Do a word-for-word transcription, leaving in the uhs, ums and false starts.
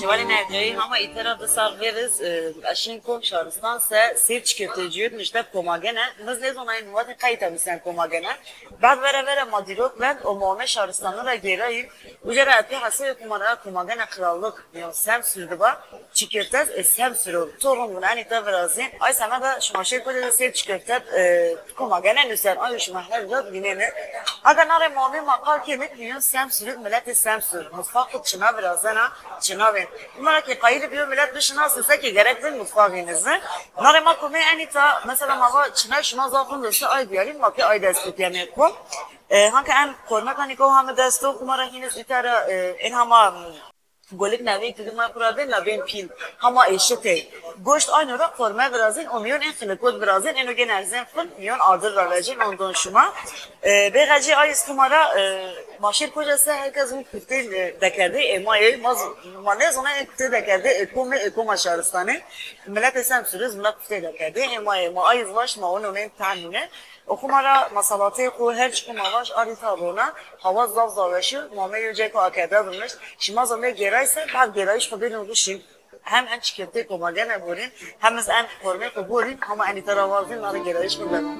Valê Nercayî, hama îtera di serr vêriz, e, ez şin kom şaristan se sêr çikirtecî yo, nişte koma gene. Miz nêzonayî nuwatê qey îta mi sen koma gene. Bad vere vere ma dîrok vend û ma ome şaristanu ra gêrayî. Uca ra epî hesê xo ma ra koma gene krallık, yan Semsür di ba. Çikirtes, e, Semsür o. Toxum vun, enî ta virazîn. Ay semeda şima şêr koca de sêr çikirtet, e, koma gene nusen. Ay şima her ca vînenê. Aga nare ma ome ma qal kemik, yan Semsürük, miletê Semsür. Mutfaq çina virazena, çina vên. Bunlara ki qayîl biyo milet bişinasin se ki gerek din mutfaq înizin. Nare ma komê enî ta, mesela ma va çinay şima zaf rind ese ay diyarîn, ma pê ay dest bikenê kom. E, hanke en kormekanî ko hame desto, xo ma ra hîniz îta ra, e, en hama, m, golik nevê kidi ma xo ra vê nevên pîl. Hama eşitê. Goşt ayno ra korme virazîn, o mîyon en xilikot virazîn, eno gên erzên xo mîyon adir ra vecîn, ondon şima. E, bêxecî ay xo ma ra, e, ma şêr koca se herkes vun kuftê, e, dekerdê ê ma yê, ma z-, ma nêzona en kuftê dekerdê ê komê, ê koma şaristanê. Miletê Semsürüz, mila kuftê dekerdê ê ma yê, ma ay vaş ma ononên tanune. O xo ma ra ma salatê xo her çiko ma vaş arî ta rona, hawa zaf zaf weş o, ma me yo ceko akerde durmuş. Şima zaf me gêray se, bad gêrayîş xo bêrîn ruşîn. Hem en çikirtê koma gene borîn, hem iz en kormê xo borîn, hama enî ta ra wazîn, nare gêrayîş xo beno.